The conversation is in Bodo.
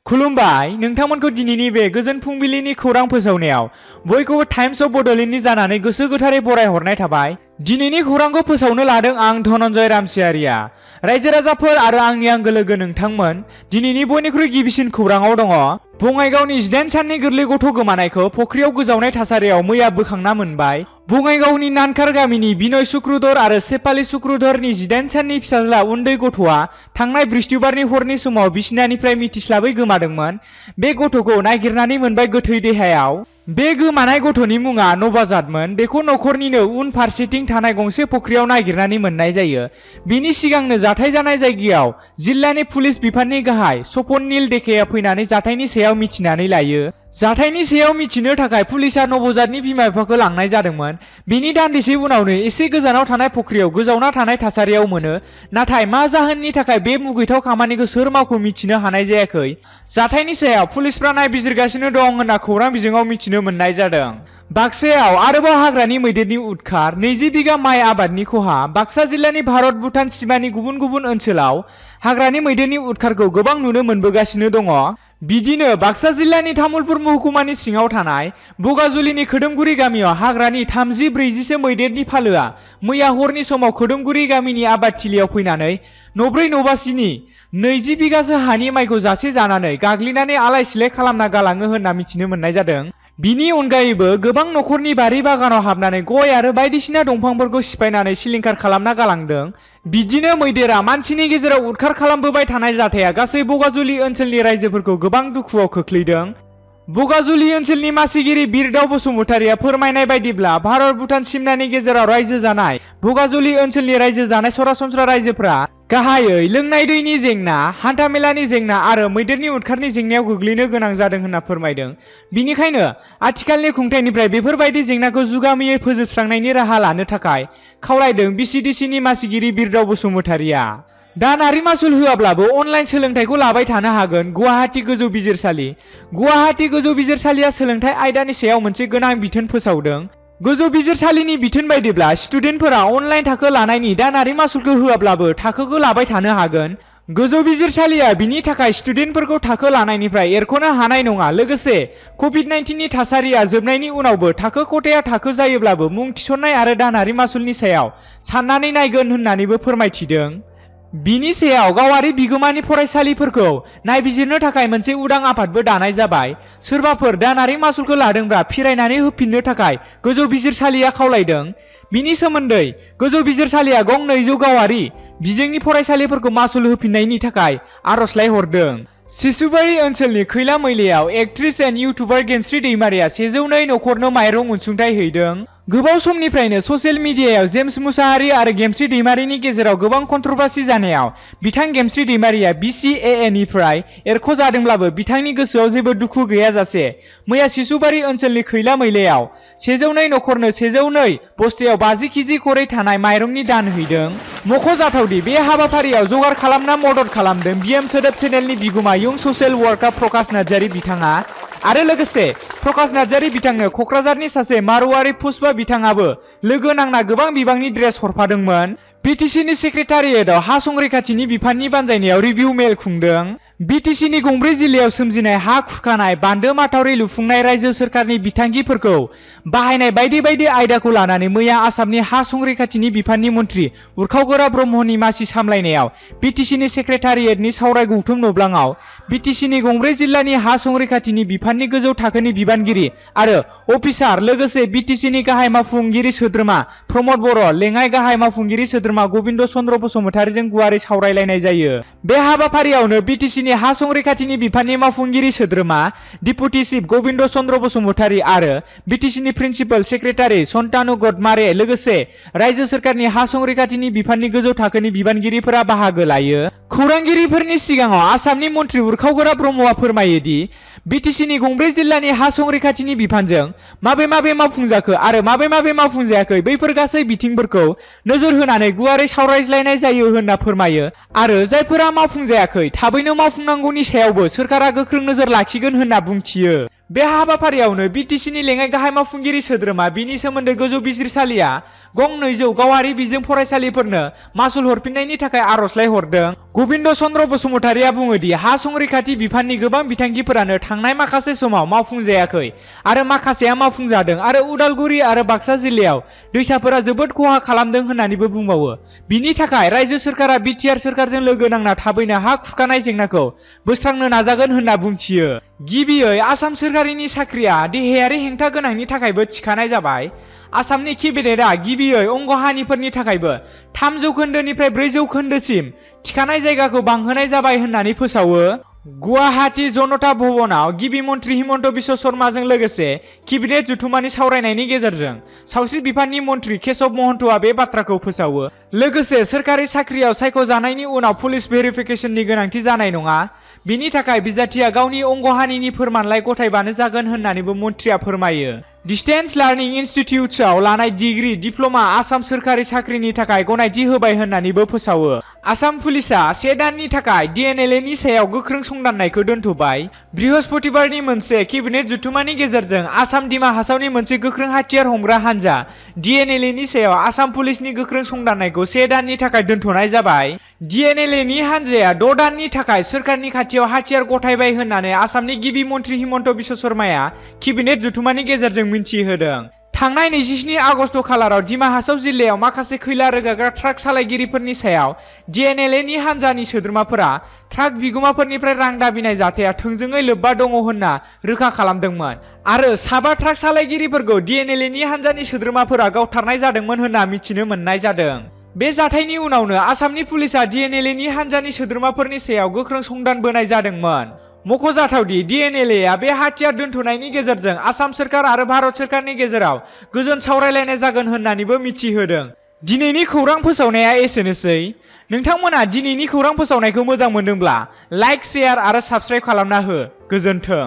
खुलुमबाय नोंथांमोनखौ दिनैनि बे गोजोन फुंबिलिनि खौरां फोसावनायाव बयखौबो टाइम्स अफ बड'लेण्डनि जानानै गोसो गोथारै बरायहरनाय थाबाय। दिनैनि खौरांखौ फोसावनो लादों आं धनन्जय रामसियारिया। रायजो राजाफोर आरो आंनि आंगो लोगो नोंथांमोन, दिनैनि बयनिख्रुइ गिबिसिन खौराङाव दङ। बङाइगावनि 18 साननि गोरलै गथ' गोमानायखौ फख्रियाव गोजावनाय थासारियाव मैया बोखांना मोनबाय। बङाइगावनि नानखार गामिनि बिनय सुक्रुधर आरो सेपाली सुक्रुधरनि 18 साननि फिसाज्ला उन्दै गथ'आ थांनाय बृहस्पतिबारनि हरनि समाव बिसिनानिफ्राय मिथिस्लाबै गोमादोंमोन। बे गथ'खौ नागिरनानै मोनबाय गोथै देहायाव। बे गोमानाय गथ'नि मुङा नबाजातमोन। बेखौ न'खरनिनो उन फारसेथिं थानाय गंसे फख्रियाव नागिरनानै मोननाय जायो। बिनि सिगांनो जाथाय जानाय जायगायाव जिल्लानि पुलिस बिफाननि गाहाय सपन नील देकेया फैनानै जाथायनि सायाव मिथिनानै लायो। जाथायनि सायाव मिथिनो थाखाय पुलिसा नबजातनि बिमा बिफाखौ लांनाय जादोंमोन। बिनि दान्दिसे उनावनो एसे गोजानाव थानाय फख्रियाव गोजावना थानाय थासारियाव मोनो। नाथाय मा जाहोननि थाखाय बे मुगैथाव खामानिखौ सोर मावखो मिथिनो हानाय जायाखै। जाथायनि सायाव पुलिसफ्रा नायबिजिरगासिनो दं होनना खौरां बिजोङाव मिथिनो मोननाय जादों। बाक्सायाव आरोबाव हाग्रानि मैदेरनि उदखार, 20 बिगा माइ आबादनि खहा। बाक्सा जिल्लानि भारत भुटान सिमानि गुबुन गुबुन ओनसोलाव हाग्रानि मैदेरनि उदखारखौ गोबां नुनो मोनबोगासिनो दङ। बिदिनो बाक्सा जिल्लानि तामुलपुर महकुमानि सिङाव थानाय बगाजुलिनि खोदोमगुरि गामियाव हाग्रानि 30-40सो मैदेरनि फालोआ मैया हरनि समाव खोदोमगुरि गामिनि आबादथिलियाव फैनानै नब्रै नबासिनि 20 बिगासो हानि माइखौ जासे जानानै गाग्लिनानै आलाय सिलाय खालामना गालाङो होनना मिथिनो मोननाय जादों। बिनि अनगायैबो गोबां न'खरनि बारि बागानाव हाबनानै गय आरो बायदिसिना दंफांफोरखौ सिफायनानै सिलिंखार खालामना गालांदों। बिदिनो मैदेरा मानसिनि गेजेराव उदखार खालामबोबाय थानाय जाथाया गासै बगाजुलि ओनसोलनि रायजोफोरखौ गोबां दुखुआव खोख्लैदों। बगाजुलि ओनसोलनि मासिगिरि बिरदाव बसुमतारिया फोरमायनाय बायदिब्ला भारत भुटान सिमनानि गेजेराव रायजो जानाय बगाजुलि ओनसोलनि रायजो जानाय सरासनस्रा रायजोफ्रा गाहायै लोंनाय दैनि जेंना, हान्थामेलानि जेंना आरो मैदेरनि उदखारनि जेंनायाव गोग्लैनो गोनां जादों होनना फोरमायदों। बिनिखायनो आथिखालनि खुंथायनिफ्राय बेफोरबायदि जेंनाखौ जुगामियै फोजोबस्रांनायनि राहा लानो थाखाय खावलायदों बिसिडिसिनि मासिगिरि बिरदाव बसुमतारिया। दानारि मासुल होआब्लाबो अनलाइन सोलोंथाइखौ लाबाय थानो हागोन गुवाहाटी गोजौ बिजिरसालि। गुवाहाटी गोजौ बिजिरसालिया सोलोंथाइ आयदानि सायाव मोनसे गोनां बिथोन फोसावदों। गोजौ बिजिरसालिनि बिथोन बायदिब्ला स्टुडेन्टफोरा अनलाइन थाखो लानायनि दानारि मासुलखौ होआब्लाबो थाखोखौ लाबाय थानो हागोन। गोजौ बिजिरसालिया बिनि थाखाय स्टुडेन्टफोरखौ थाखो लानायनिफ्राय एरख'नो हानाय नङा। लोगोसे कभिड-19नि थासारिया जोबनायनि उनावबो थाखो खथाया थाखो जायोब्लाबो मुं थिसननाय आरो दानारि मासुलनि सायाव साननानै नायगोन होननानैबो फोरमायथिदों। बिनि सायाव गावारि बिगोमानि फरायसालिफोरखौ नायबिजिरनो थाखाय मोनसे उदां आफादबो दानाय जाबाय। सोरबाफोर दानारि मासुलखौ लादोंब्ला फिरायनानै होफिननो थाखाय गोजौ बिजिरसालिया खावलायदों। बिनि सोमोन्दै गोजौ बिजिरसालिया गं 200 गावारि बिजोंनि फरायसालिफोरखौ मासुल होफिननायनि थाखाय आर'जलाइ हरदों। सिसुबारि ओनसोलनि खैला मैलायाव एक्ट्रेस एन्ड इउटुबार गेमस्रि दैमारिया 102 नखरनो माइरं अनसुंथाइ हैदों। गोबाव समनिफ्रायनो ससियेल मिडियायाव जेम्स मुसाहारि आरो गेमस्रि दैमारिनि गेजेराव गोबां कन्ट्रभार्सि जानायाव बिथां गेमस्रि दैमारिया BCAAनिफ्राय एरख'जादोंब्लाबो बिथांनि गोसोआव जेबो दुखु गैयाजासे मैया सिसुबारि ओनसोलनि खैला मैलायाव 102 नखरनो 102 बस्थायाव 50 केजि खरै थानाय माइरंनि दान हैदों। मख'जाथावदि बे हाबाफारियाव जगार खालामना मदद खालामदों बिएम सोदोब चेनेलनि बिगुमा इयुं ससियेल वर्कार प्रकाश नार्जारी बिथाङा। आरो लोगोसे प्रकाश नार्जारी बिथांनो क'क्राझारनि सासे मारवारि पुष्पा बिथाङाबो लोगो नांना गोबां बिबांनि ड्रेस हरफादोंमोन। बिटिसिनि सेक्रेटारियेटआव हा संरैखाथिनि बिफाननि बानजायनायाव रिभिउ मेल खुंदों। बिटिसिनि गंब्रै जिल्लायाव सोमजिनाय हा खुरखानाय, बान्दो माथावरि लुफुंनाय, रायजो सोरखारनि बिथांखिफोरखौ बाहायनाय बायदि बायदि आयदाखौ लानानै मैया आसामनि हा संरैखाथिनि बिफाननि मन्थ्रि उरखावगोरा ब्रह्मनि मासि सामलायनायाव बिटिसिनि सेक्रेटारियेटनि सावराय गौथुम नब्लाङाव बिटिसिनि गंब्रै जिल्लानि हा संरैखाथिनि बिफाननि गोजौ थाखोनि बिबानगिरि आरो अफिसार लोगोसे बिटिसिनि गाहाय मावफुंगिरि सोद्रोमा प्रमद बर', लेङाइ गाहाय मावफुंगिरि सोद्रोमा गबिन्द चन्द्र बसुमतारिजों गुवारै सावरायलायनाय जायो। बे हाबाफारियावनो बिटिसिनि हा संरैखाथिनि बिफाननि मावफुंगिरि सोद्रोमा डिपुटि चिफ गबिन्द चन्द्र बसुमतारि आरो बिटिसिनि प्रिन्सिपाल सेक्रेटारि सन्तानु गडमारे लोगोसे रायजो सोरखारनि हा संरैखाथिनि बिफाननि गोजौ थाखोनि बिबानगिरिफोरा बाहागो लायो। खौरांगिरिफोरनि सिगाङाव आसामनि मन्थ्रि उरखावगोरा ब्रह्मआ फोरमायो दि बिटिसिनि गंब्रै जिल्लानि हा संरैखाथिनि बिफानजों माबे मावफुंजाखो आरो माबे मावफुंजायाखै बैफोर गासै बिथिंफोरखौ नोजोर होनानै गुवारै सावरायज्लायनाय जायो होनना फोरमायो आरो जायफोरा मावफुंजायाखै थाबैनो मावफुंनांगौनि सायावबो सोरखारा गोख्रों नोजोर लाखिगोन होनना बुंथियो। बे हाबाफारियावनो बिटिसिनि लेङाइ गाहाय मावफुंगिरि सोद्रोमा बिनि सोमोन्दै गोजौ बिजिरसालिया गं 200 गावारि बिजों फरायसालिफोरनो मासुल हरफिननायनि थाखाय आर'जलाइ हरदों। गबिन्द चन्द्र बसुमतारिया बुङोदि हा संरैखाथि बिफाननि गोबां बिथांखिफोरानो थांनाय माखासे समाव मावफुंजायाखै आरो माखासेया मावफुंजादों आरो उदालगुरि आरो बाक्सा जिल्लायाव दैसाफोरा जोबोद खहा खालामदों होननानैबो बुंबावो। बिनि थाखाय रायजो सोरखारा बिटिआर सोरखारजों लोगो नांना थाबैनो हा खुरखानाय जेंनाखौ बोस्रांनो नाजागोन होनना बुंथियो। गिबियै आसाम सोरखारनि साख्रिया देहायारि हेंथा गोनांनि थाखायबो थिखानाय जाबाय। आसामनि केबिनेटआ गिबियै अंगहानिफोरनि थाखायबो 3 जौखोन्दोनिफ्राय 4 जौखोन्दोसिम थिखानाय जायगाखौ बांहोनाय जाबाय होननानै फोसावो। गुवाहाटी जनता भवनाव गिबि मन्त्रि हिमन्त बिश्व शर्माजों लोगोसे केबिनेट जथुमानि सावरायनायनि गेजेरजों सावस्रि बिफाननि मन्त्रि केशव महन्तआ बे बाथ्राखौ फोसावो। लोगोसे सोरखारि साख्रियाव सायख'जानायनि उनाव पुलिस भेरिफिकेसननि गोनांथि जानाय नङा। बिनि थाखाय बिजाथिया गावनि अंगहानिनि फोरमानलाइ गथायबानो जागोन होननानैबो मन्थ्रिया फोरमायो। डिस्टेन्स लार्निं इनस्टिट्युट्सआव लानाय डिग्री डिप्ल'मा आसाम सोरखारि साख्रिनि थाखाय गनायथि होबाय होननानैबो फोसावो। आसाम पुलिसआ 1 दाननि थाखाय डिएनएलएनि सायाव गोख्रों संदाननायखौ दोनथ'बाय। बृहस्पतिबारनि मोनसे केबिनेट जथुमानि गेजेरजों आसाम दिमा हासावनि मोनसे गोख्रों हाथियार हमग्रा हान्जा डिएनएलएनि सायाव आसाम पुलिसनि गोख्रों संदाननायखौ 1 दाननि थाखाय दोनथ'नाय जाबाय। डिएनएलएनि हान्जाया 6 दाननि थाखाय सोरखारनि खाथियाव हाथियार गथायबाय होननानै आसामनि गिबि मन्त्रि हिमन्त बिश्व शर्माया केबिनेट जथुमानि गेजेरजों मिन्थिहोदों। थांनाय 27 आगस्ट खालाराव दिमा हासाव जिल्लायाव माखासे खैला रोगाग्रा ट्राक सालायगिरिफोरनि सायाव डिएनएलएनि हान्जानि सोद्रोमाफोरा ट्राक बिगोमाफोरनिफ्राय रां दाबिनाय जाथाया थोंजोङै लोब्बा दङ होनना रोखा खालामदोंमोन आरो 7 ट्राक सालायगिरिफोरखौ डिएनएलएनि हान्जानि सोद्रोमाफोरा गावथारनाय जादोंमोन होनना मिथिनो मोननाय जादों। बे जाथायनि उनावनो आसामनि पुलिसआ डिएनएलएनि हान्जानि सोद्रोमाफोरनि सायाव गोख्रों संदानबोनाय जादोंमोन। मख'जाथावदि डिएनएलएआ बे हाथियार दोनथ'नायनि गेजेरजों आसाम सोरखार आरो भारत सोरखारनि गेजेराव गोजोन सावरायलायनाय जागोन होननानैबो मिथिहोदों। दिनैनि खौरां फोसावनाया एसेनोसै। नोंथांमोना दिनैनि खौरां फोसावनायखौ मोजां मोनदोंब्ला लाइक, शेयार आरो साबस्क्राइब खालामना हो। गोजोन्थों।